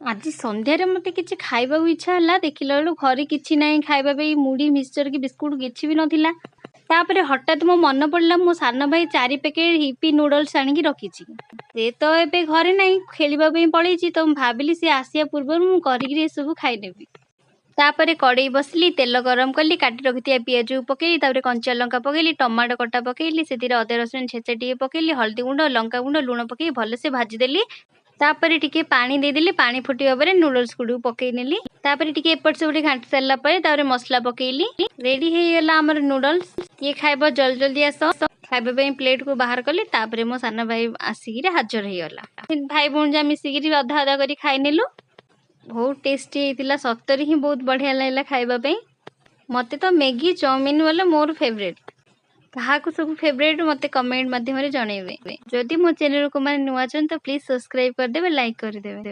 ଆଜି ସନ୍ଧ୍ୟାରେ ମୋତେ କିଛି ଖାଇବାକୁ ଇଚ୍ଛା ହେଲା। ଦେଖିଲା ବେଳକୁ ଘରେ କିଛି ନାହିଁ ଖାଇବା ପାଇଁ, ମୁଢ଼ି, ମିକ୍ସଚର୍ କି ବିସ୍କୁଟ୍ କିଛି ବି ନଥିଲା। ତାପରେ ହଠାତ୍ ମୋ ମନେ ପଡ଼ିଲା, ମୋ ସାନ ଭାଇ 4 ପ୍ୟାକେଟ୍ ଇପି ନୁଡ଼ଲ୍ସ ଆଣିକି ରଖିଛି। ସେ ତ ଏବେ ଘରେ ନାହିଁ, ଖେଳିବା ପାଇଁ ପଳେଇଛି। ତ ମୁଁ ଭାବିଲି ସେ ଆସିବା ପୂର୍ବରୁ ମୁଁ କରିକିରି ଏସବୁ ଖାଇନେବି। ତାପରେ କଡ଼େଇ ବସିଲି, ତେଲ ଗରମ କଲି, କାଟି ରଖିଥିବା ପିଆଜକୁ ପକେଇଲି, ତାପରେ କଞ୍ଚା ଲଙ୍କା ପକେଇଲି, ଟମାଟୋ କଟା ପକେଇଲି, ସେଥିରେ ଅଦା ରସୁଣ ଛେଚା ଟିକେ ପକେଇଲି, ହଳଦୀ ଗୁଣ୍ଡ, ଲଙ୍କା ଗୁଣ୍ଡ, ଲୁଣ ପକେଇ ଭଲସେ ଭାଜିଦେଲି। ତାପରେ ଟିକେ ପାଣି ଦେଇଦେଲି। ପାଣି ଫୁଟିବା ପରେ ନୁଡ଼ଲ୍ସ ଗୁଡ଼ିକୁ ପକେଇ ନେଲି। ତାପରେ ଟିକେ ଏପଟ ସେପଟ ଘାଣ୍ଟି ସାରିଲା ପରେ ତାପରେ ମସଲା ପକେଇଲି। ରେଡ଼ି ହେଇଗଲା ଆମର ନୁଡ଼ଲ୍ସ। କିଏ ଖାଇବ, ଜଲ୍ଦି ଜଲ୍ଦି ଆସ ଖାଇବା ପାଇଁ। ପ୍ଲେଟ୍କୁ ବାହାର କଲି। ତାପରେ ମୋ ସାନ ଭାଇ ଆସିକିରି ହାଜର ହେଇଗଲା। ଭାଇ ଭଉଣୀ ଯାହା ମିଶିକିରି ଅଧା ଅଧା କରି ଖାଇନେଲୁ। ବହୁତ ଟେଷ୍ଟି ହେଇଥିଲା, ସତରେ ହିଁ ବହୁତ ବଢ଼ିଆ ଲାଗିଲା ଖାଇବା ପାଇଁ। ମୋତେ ତ ମ୍ୟାଗି ଚାଉମିନ୍ ବୋଲେ ମୋର ଫେଭରେଟ୍। କାହାକୁ ସବୁ ଫେଭରେଟ୍, ମୋତେ କମେଣ୍ଟ ମାଧ୍ୟମରେ ଜଣେଇବେ। ଯଦି ମୋ ଚ୍ୟାନେଲକୁ ମାନେ ନୂଆ ଅଛନ୍ତି ତ ପ୍ଲିଜ୍ ସବସ୍କ୍ରାଇବ୍ କରିଦେବେ, ଲାଇକ୍ କରିଦେବେ।